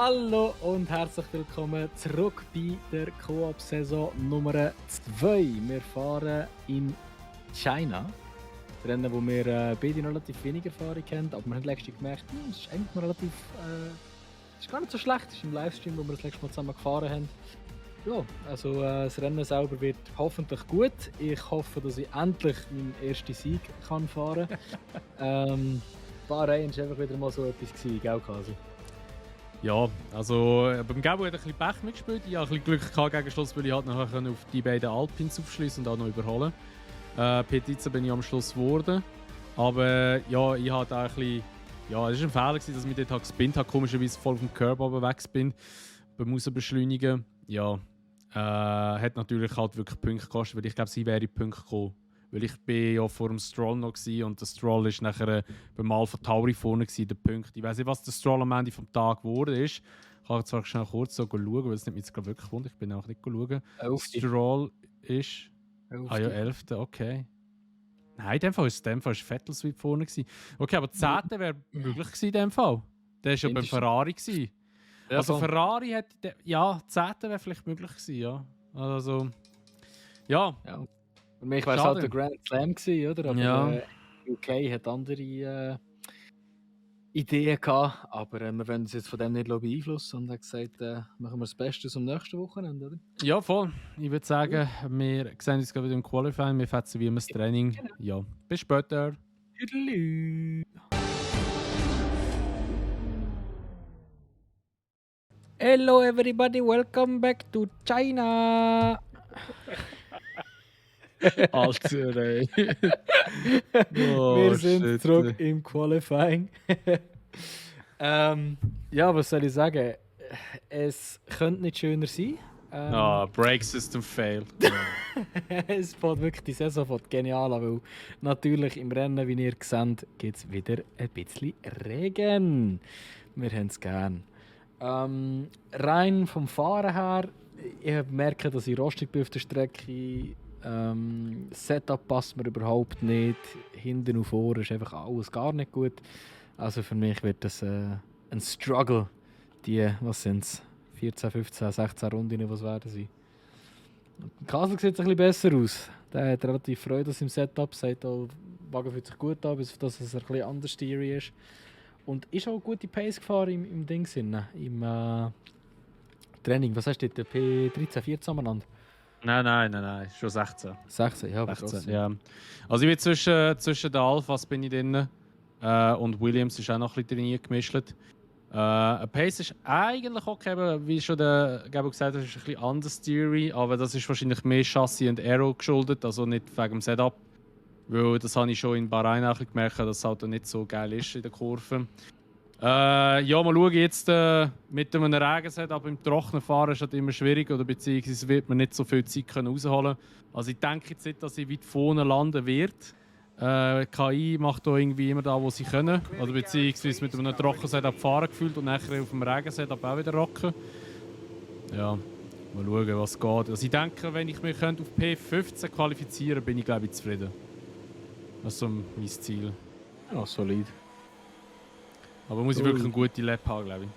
Hallo und herzlich willkommen zurück bei der Koop-Saison Nummer 2. Wir fahren in China. Das Rennen, wo wir beide noch relativ wenig Erfahrung haben, aber wir haben letztens gemerkt, es ist eigentlich noch relativ. Es ist gar nicht so schlecht. Es ist im Livestream, wo wir das letzte Mal zusammen gefahren haben. Ja, also das Rennen selber wird hoffentlich gut. Ich hoffe, dass ich endlich meinen ersten Sieg kann fahren kann. Bahrain war einfach wieder mal so etwas gewesen, gell, Kasi? Ja, also beim Gabo hat er ein bisschen Pech mitgespielt. Ich hatte ein bisschen Glück gehabt gegen Schluss, weil ich halt nachher auf die beiden Alpins aufschließen und auch noch überholen. P13 bin ich am Schluss geworden. Aber ja, ich hatte auch ein bisschen. Ja, es war ein Fehler, dass ich mich dort gespinnt habe, komischerweise voll vom Curb weg bin. Beim Rausbeschleunigen. Ja, hat natürlich halt wirklich Punkte gekostet, weil ich glaube, sie wäre in Punkte gekommen. Weil ich bin ja vor dem Stroll noch war und der Stroll war nachher beim Alpha Tauri vorne gewesen, der Punkt. Ich weiß nicht, was der Stroll am Ende vom Tag geworden ist. Ich kann zwar schnell kurz so schauen, weil es nicht mich wirklich wundert. Ich bin auch nicht schauen. Stroll ist... Ah ja, 11. Okay. Nein, in dem Fall war Vettel Sweep vorne gewesen. Okay, aber 10. wäre möglich gewesen in dem Fall. Der war ja beim Ferrari gewesen. Ja, also Ferrari hätte... Ja, 10. wäre vielleicht möglich gewesen, ja. Also... Ja. Für mich war es halt der Grand Slam gewesen, oder? Aber ja. UK hat andere Ideen gehabt, aber wir wollen uns jetzt von dem nicht beeinflussen und haben gesagt, machen wir das Beste am nächsten Wochenende, oder? Ja, voll. Ich würde sagen, wir sehen uns wieder im Qualifying, wir fetzen wie immer das Training. Genau. Ja, bis später. Tüdelü. Hello everybody, welcome back to China! Alter, ey. Wir sind zurück im Qualifying. Ja, was soll ich sagen? Es könnte nicht schöner sein. Brake System fail. Es fährt wirklich, die Saison fährt genial an, weil natürlich im Rennen, wie ihr seht, gibt es wieder ein bisschen Regen. Wir haben es gern. Rein vom Fahren her, ich merke, dass ich rostig bin auf der Strecke. Setup passt mir überhaupt nicht. Hinten und vorne ist einfach alles gar nicht gut. Also für mich wird das ein Struggle. Die, was sind es? 14, 15, 16 Runden, was werden sie? Kassel sieht es ein bisschen besser aus. Der hat relativ Freude im Setup. Sagt auch, der Wagen fühlt sich gut an, bis dass es ein bisschen anders Steering ist. Und ist auch eine gute Pace gefahren im Ding, im Training. Was hast du dort? P13, 14 aneinander? Nein, schon 16. 16, ja, aber 16, ja. Also ich bin zwischen den Alphas bin ich drin und Williams ist auch noch ein bisschen drin gemischt. Pace ist eigentlich okay, aber wie schon der Gabo gesagt hat, ist ein bisschen anders Theory, aber das ist wahrscheinlich mehr Chassis und Aero geschuldet, also nicht wegen dem Setup. Weil das habe ich schon in Bahrain auch gemerkt, dass das Auto nicht so geil ist in der Kurve. Ja, mal schauen jetzt mit einem Regenset, aber im trockenen Fahren ist das immer schwierig oder beziehungsweise wird man nicht so viel Zeit rausholen können. Also ich denke jetzt nicht, dass ich weit vorne landen wird. KI macht da irgendwie immer da, wo sie können. Oder beziehungsweise mit einem Trockensetup fahren gefühlt und nachher auf dem Regensetup auch wieder rocken. Ja, mal schauen, was geht. Also ich denke, wenn ich mich auf P15 qualifizieren könnte, bin ich glaube ich zufrieden. Das ist so mein Ziel. Ja, solid. Aber muss ich wirklich eine gute Lap haben, glaube ich.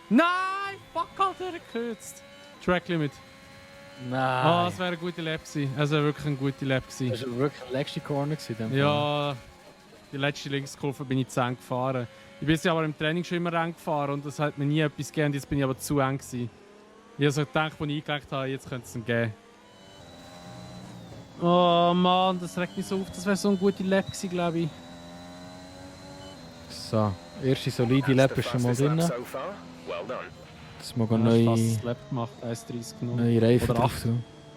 Nein! Fuck, Alter, gekürzt! Track Limit. Nein! Ah, das wäre eine gute Lap gewesen. Es wäre wirklich eine gute Lap gewesen. Das war wirklich eine letzte Corner gewesen. Ja, die letzte Linkskurve bin ich zu eng gefahren. Ich bin aber im Training schon immer eng gefahren und das hat mir nie etwas gegeben. Jetzt bin ich aber zu eng gewesen. Ich habe so gedacht, als ich eingelegt habe, jetzt könnte es ihn geben. Oh Mann, das regt mich so auf. Das wäre so eine gute Lap gewesen, glaube ich. So, erste solide Lap ist schon mal drin. Das mag eine neue... fast Lap gemacht, 1,30 genommen. Neue Reifen oder 8.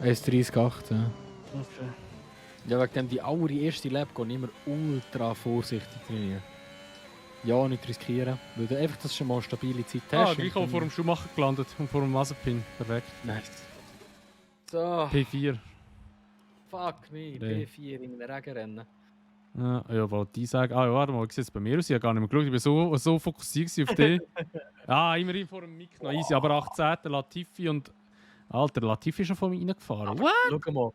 1,30,8, ja. Okay. Ja, wegen dem die allererste Lap gehen immer ultra vorsichtig trainieren. Ja, nicht riskieren. Weil du einfach das schon mal eine stabile Zeit hast. Gleich auch vor dem Schuhmacher gelandet und vor dem Mazepin. Perfekt. Nice. So. P4. Fuck me, P4 in einem Regenrennen. Ja, wollte ich sagen. Ja, warte mal, wie sieht es bei mir aus? Ich habe gar nicht mehr geschaut. Ich war so fokussiert auf dich. Immerhin vor dem Mick noch easy. Aber 18. Latifi und... Alter, Latifi ist schon von mir reingefahren. What? Schau mal.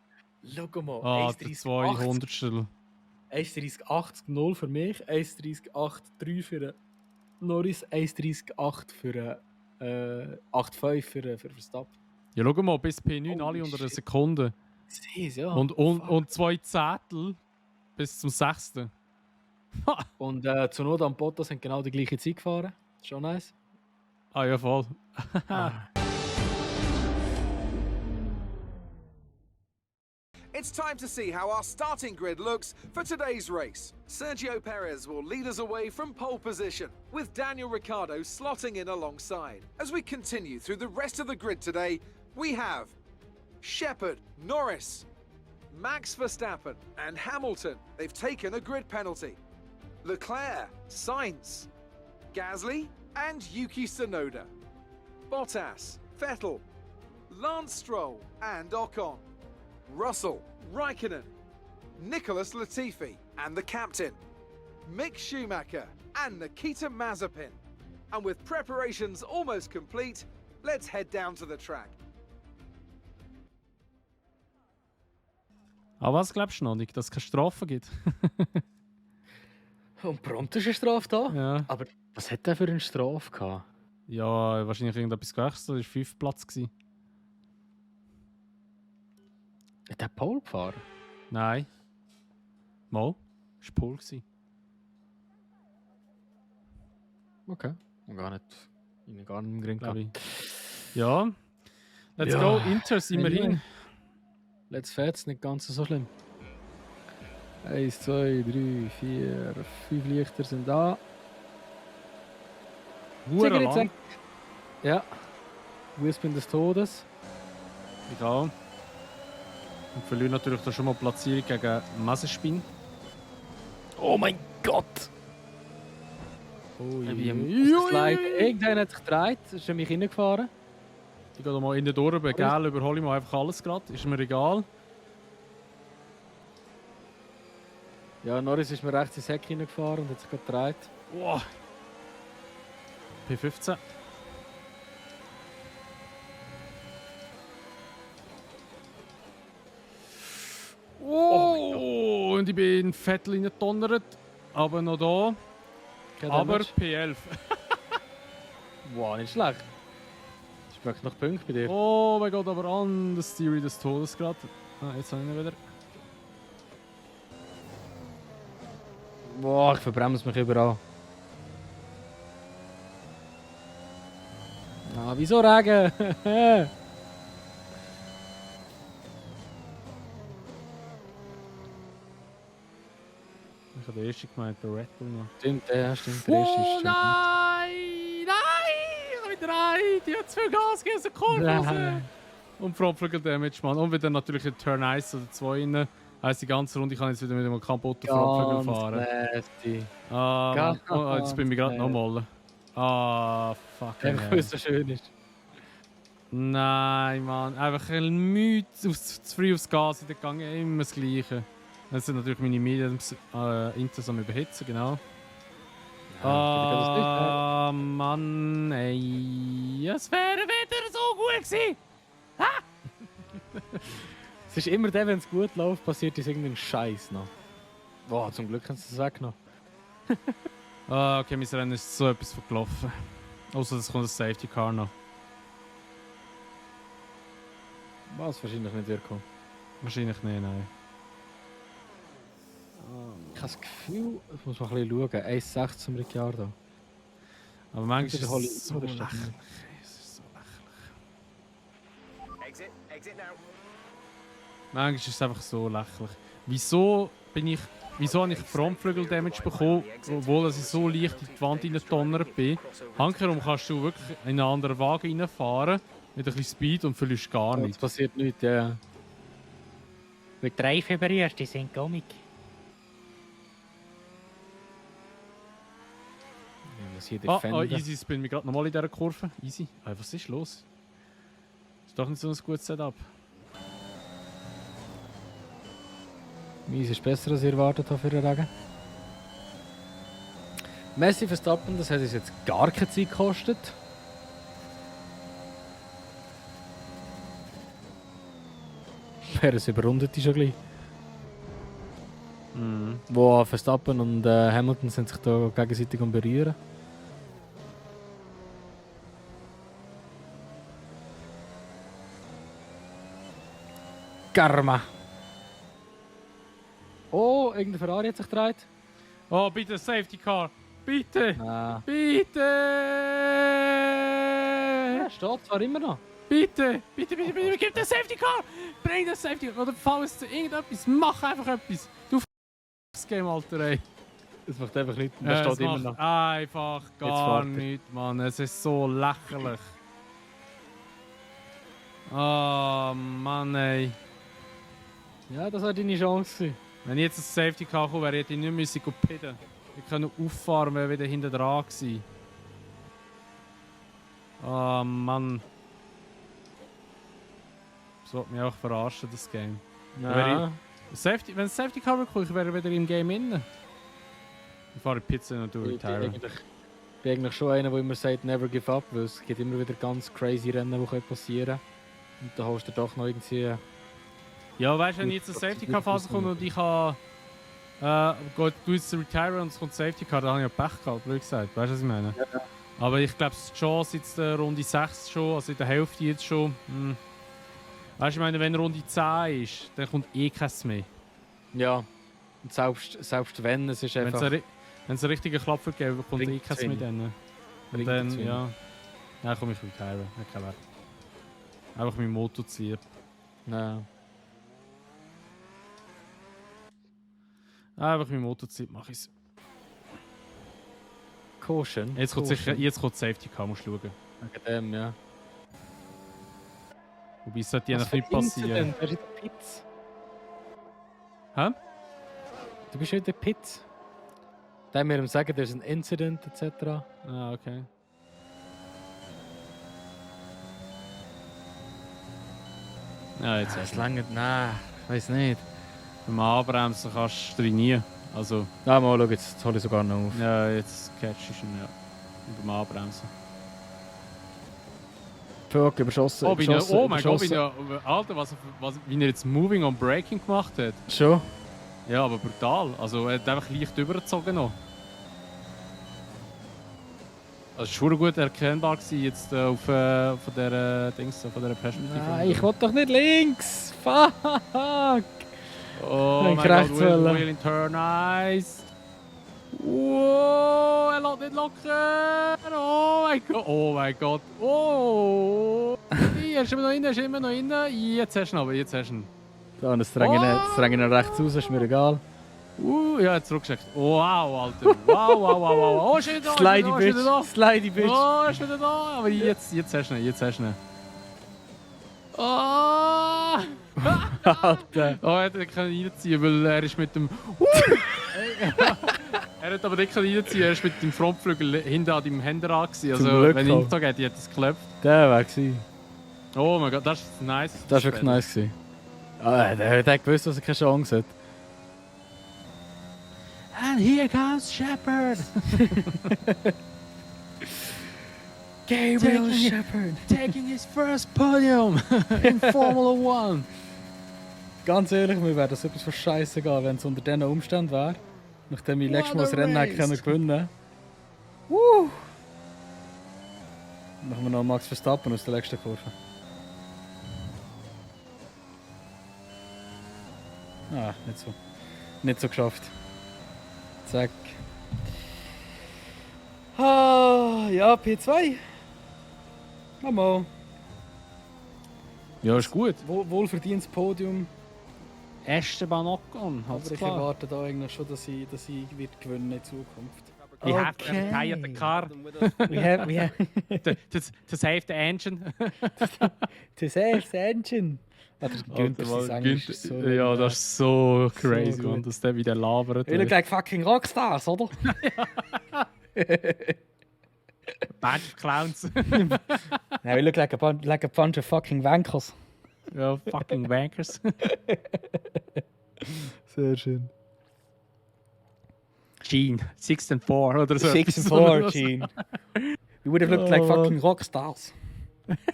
200stel. 1,30,80 für mich, 1,30,83 für Norris, 1,30,8 für 8,5 für Verstappen. Ja, schau mal, bis P9 Holy alle unter einer shit. Sekunde. Sieh's, ja. Und 2 Zehntel bis zum 6. Und Tsunoda und Bottas sind genau die gleiche Zeit gefahren. Schon nice. Ah ja, voll. It's time to see how our starting grid looks for today's race. Sergio Perez will lead us away from pole position, with Daniel Ricciardo slotting in alongside. As we continue through the rest of the grid today, we have Shepard, Norris, Max Verstappen and Hamilton. They've taken a grid penalty. Leclerc, Sainz, Gasly and Yuki Tsunoda. Bottas, Vettel, Lance Stroll and Ocon. Russell, Raikkonen, Nicholas Latifi and the captain, Mick Schumacher and Nikita Mazepin. And with preparations almost complete, let's head down to the track. Aber was glaubst du noch nicht, dass es keine Strafen gibt? Und prompt ist eine Strafe da. Ja. Aber was hat der für eine Strafe gehabt? Ja, wahrscheinlich irgendetwas gewechselt. Das war 5. Platz. Hat der Pole gefahren? Nein. Mal. Das war Pole. Okay. Gar nicht. Ich gar nicht im Grin Glaube gehabt. ich. Ja. Let's Ja. go, Inters immerhin. Let's fet's, nicht ganz so schlimm. 1, 2, 3, 4, 5 Lichter sind da. Hure lang. Ja. Wheelspin des Todes. Ich auch. Und verliere natürlich da schon mal Platzierung gegen Mazepin. Oh mein Gott! Oh, Wie im Slide. Irgendeiner hat sich gedreht, ist an mich reingefahren. Ich gehe da mal innen durch, gell, überhole ich mal einfach alles gerade. Ist mir egal. Ja, Norris ist mir rechts ins Heck reingefahren und hat sich gerade gedreht. Wow. P15. Oh, und ich bin in Vettel reingedonnert. Aber noch da. Kein Aber Damage. P11. Wow, nicht schlecht. Schmeckt noch Punkte bei dir. Oh mein Gott, aber an das Theory des Todes gerade. Ah, jetzt habe ich ihn wieder. Boah, ich verbremse mich überall. Ah, wieso Regen? Ich habe den ersten gemeint, der Red Bull noch. Stimmt, ja, stimmt. Der erste Oh ist nein! Nein! Ich habe wieder rein! Die hat zu viel Gas gegeben, so Kurve raus. Nein. Und Frontflügel Damage, Mann. Und wieder natürlich in Turn 1 oder 2 rein. Heisst, die ganze Runde kann ich jetzt wieder mit einem kaputten Frontflügel fahren. Nasty. Ah, Mann. Ganz Oh, jetzt bin ich gerade nochmal. Ah, fuck. Einfach weil es so schön ist. Nein, Mann. Einfach ein müde, zu früh aufs Gas gegangen, immer das Gleiche. Das sind natürlich meine Mediums Inters am Überhitzen, genau. Ah, Mann, ey. Es wäre wieder so gut gewesen. Es ist immer der, wenn es gut läuft, passiert ist irgendein Scheiß noch. Boah, zum Glück haben sie es weggenommen. Ah, okay, mein Rennen ist so etwas vergelaufen. Außer es kommt ein Safety Car noch. Was wahrscheinlich nicht wird kommen. Wahrscheinlich nicht, nein. Ich habe das Gefühl, ich muss mal ein bisschen schauen. 1,6 zum Ricciardo. Aber manchmal ist Entweder hole ich- es so oder lächerlich. schaffen. Es ist so lächerlich. Exit now. Manchmal ist es einfach so lächerlich. Wieso habe ich Frontflügel-Damage bekommen, obwohl ich so leicht in die Wand reingedonnert bin? Handherum kannst du wirklich in einen anderen Wagen reinfahren, mit ein bisschen Speed und verlierst gar Es nichts. passiert nichts, ja. Mit Reifen berührst, die sind Comic. Ich muss hier Ah, defenden. easy, ich bin gerade nochmal in dieser Kurve. Easy. Was ist los? Ist doch nicht so ein gutes Setup. Meins ist besser, als ich erwartet habe für den Regen. Messi Verstappen, das hat uns jetzt gar keine Zeit gekostet. Wäre es überrundet schon gleich. wo Verstappen und Hamilton sind sich da gegenseitig am berühren. Karma. Oh, irgendein Ferrari hat sich gedreht. Oh, bitte, Safety Car. Bitte. Ah. Bitte. Ja, steht zwar immer noch. Bitte. Bitte. Gib den Safety Car. Bring den Safety Car. Oder fall es zu irgendetwas. Mach einfach etwas. Du das Game, Alter, ey. Es macht einfach nichts. Da Es steht immer macht noch. einfach gar fährt er. nichts, Mann. Es ist so lächerlich. Oh, Mann, ey. Ja, das war deine Chance gewesen. Wenn ich jetzt ein Safety Car komme, wäre ich nicht müssen pitten. Wir können auffahren, wenn wir wieder hinten dran waren. Oh Mann. Das wird mich auch verarschen, das Game. Ja. Wenn es Safety Car bekommt, wäre ich wieder im Game innen. Ich fahre die Pizza und du Ich retire. bin eigentlich schon einer, der immer sagt, never give up, weil es gibt immer wieder ganz crazy Rennen, die passieren können. Und da hast du doch noch irgendwie... Ja, weißt du, wenn jetzt eine Safety Car Phase kommt und ich kann. Du jetzt retire und es kommt Safety Car, dann habe ich ja Pech gehabt, blöd gesagt. Weißt du, was ich meine? Ja. Aber ich glaube, die Chance jetzt Runde 6 schon, also in der Hälfte jetzt schon. Weißt du, ich meine, wenn Runde 10 ist, dann kommt eh keins mehr. Ja. Und selbst wenn, es ist einfach... Wenn es einen richtigen Klapfer gibt, kommt eh Bringt keins zu mehr wenig. dann. Bringt Und dann, zu wenig. ja. Dann komme ich retire. Hat keinen Wert. Einfach mein Motor ziehen. Ja. Einfach mein Motor ziehen, mache ich es. Caution. Jetzt kommt Caution. sicher, jetzt kommt Safety Car, musst du schauen. Wegen dem, ja. Wobei es sollte ja Was noch nicht für ein passieren. Incident? Wer ist in der Pits? Hä? Du bist in der Pits. Da haben wir ihm sagen, there's ein Incident etc. Ah, okay. Ja, jetzt Das hast du. lange... Nein, weiß nicht. Beim Anbremsen kannst du trainieren. Also, Ah, mal schau, jetzt hole ich sogar noch auf. ja, jetzt catchst du ihn, ja. Beim Anbremsen. Fuck, überschossen. Oh, oh mein Gott, überschossen. Alter, wie er jetzt Moving on Braking gemacht hat. Schon? Ja, aber brutal. Also, er hat einfach leicht übergezogen noch. Also, es war schon gut erkennbar gewesen, jetzt von der Dings, von der Perspektive. Nein, ich will doch nicht links! Fuck! Oh Ein mein Kreuz Gott, wollen. Wheel in Turn Nice. Wow, er lässt nicht locker. Oh mein Gott, oh mein Gott. Oh! Er ist immer noch innen, er ist immer noch innen. Jetzt hast du ihn aber, jetzt hast du ihn. Da, das dränge ich noch rechts raus, ist mir egal. Ja, jetzt zurückgeschickt. Wow, Alter. Wow. Oh, ist wieder da, Slidey ist Bitch! wieder da. Slidey Bitch! Oh, ist wieder da. Aber jetzt hast du ihn, jetzt hast du ihn. Oh! Alter! Oh, er hat nicht reinziehen, weil er ist mit dem... Er hat aber nicht reinziehen, er ist mit dem Frontflügel hinten an deinem Handrad gewesen. Zum Also, Glück wenn ich halt. hingezogen hätte, hätte es geklappt. Der war gewesen. Oh mein Gott, das ist nice. Das war wirklich nice gewesen. Ah, der hat gewusst, dass er keine Chance hat. And here comes Shepard! Gabriel Shepard! Taking his first podium in Formula 1. Ganz ehrlich, mir wäre das etwas von Scheiße gehen, wenn es unter diesen Umständen wäre. Nachdem ich letztes Mal das Rennen hätte gewinnen können. Machen wir noch Max Verstappen aus der letzten Kurve. Ah, nicht so. Nicht so geschafft. Zack. Ah, ja, P2. Mal. Ja, ist gut. Wohlverdientes Podium. Esteban Ocon, Aber ich erwarte da eigentlich schon, dass ich wird gewinnen in Zukunft. We have retired the car We have to save the engine. to save the engine. Ah, der Günther, sein Englisch ist so... Ja, das ist so crazy, gut. man, dass der wieder labert. We look like fucking Rockstars, oder? Bunch of Clowns. No, we look like a bunch of fucking wankers. Ja, fucking wankers. Sehr schön. Gene, 6 and 4 oder so. 6 and 4, Gene. We would have looked like fucking rockstars.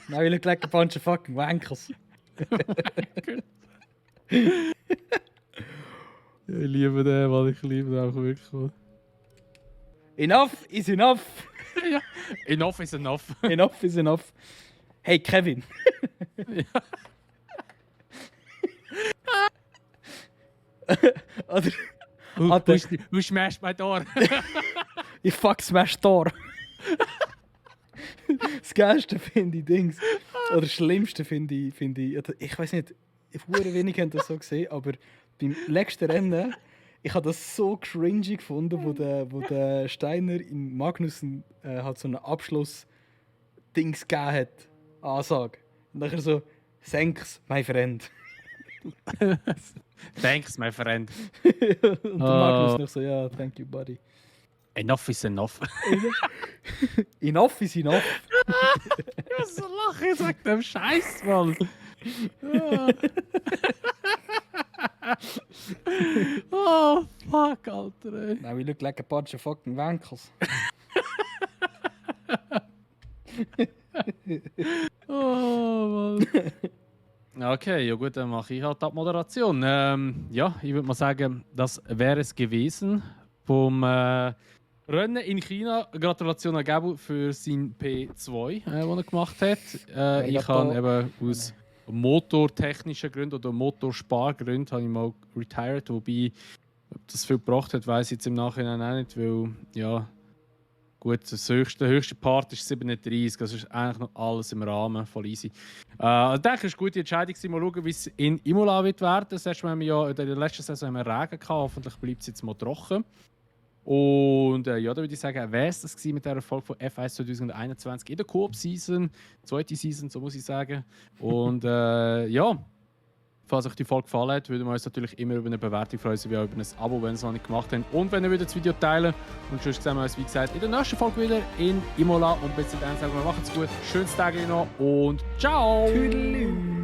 Now we look like a bunch of fucking wankers. Ich liebe den, weil ich liebe den auch wirklich. Mann. Enough is enough. Ja. Enough is enough. Enough is enough. Hey, Kevin. Oder... Who smashed my door? Ich fuck smash door. Das Geilste finde ich Dings. Oder das Schlimmste finde ich... Ich weiß nicht, sehr wenig haben das so gesehen, aber beim letzten Rennen, ich habe das so cringy gefunden, wo der Steiner im Magnussen halt so einen Abschluss-Dings gegeben hat. Ansage. Und nachher so, thanks, my friend. Thanks, my friend. Und der Magnus noch so, ja, thank you, buddy. Enough is enough. Enough is enough. Ich muss so lachen, ich sag dem Scheiß, Mann. Oh, fuck, Alter, ey. Now we look like a bunch of fucking wankels. Oh, Mann. Okay, ja gut, dann mache ich halt die Moderation. Ja, ich würde mal sagen, das wäre es gewesen vom Rennen in China. Gratulation an Gabu für sein P2, den er gemacht hat. Ich habe eben aus motortechnischen Gründen oder Motorspargründen habe ich mal retired, wobei ob das viel gebracht hat, weiß ich jetzt im Nachhinein auch nicht, weil ja gut, der höchste Part ist 37, das ist eigentlich noch alles im Rahmen, voll easy. Also ich denke, es ist eine gute Entscheidung. Mal schauen, wie es in Imola wird werden. Das erste Mal haben wir ja in der letzten Saison haben wir Regen gehabt, hoffentlich bleibt es jetzt mal trocken. Und ja, da würde ich sagen, wäre es das gewesen mit der Erfolg von F1 2021 in der Coop-Season, zweite Season, so muss ich sagen. Und ja, falls euch die Folge gefallen hat, würden wir uns natürlich immer über eine Bewertung freuen, wie auch über ein Abo, wenn ihr es noch nicht gemacht habt. Und wenn ihr wieder das Video teilen. Und sonst sehen wir uns, wie gesagt, in der nächsten Folge wieder in Imola. Und bis dann sagen wir, macht's gut, schönes Tag noch und ciao! Tüdelü.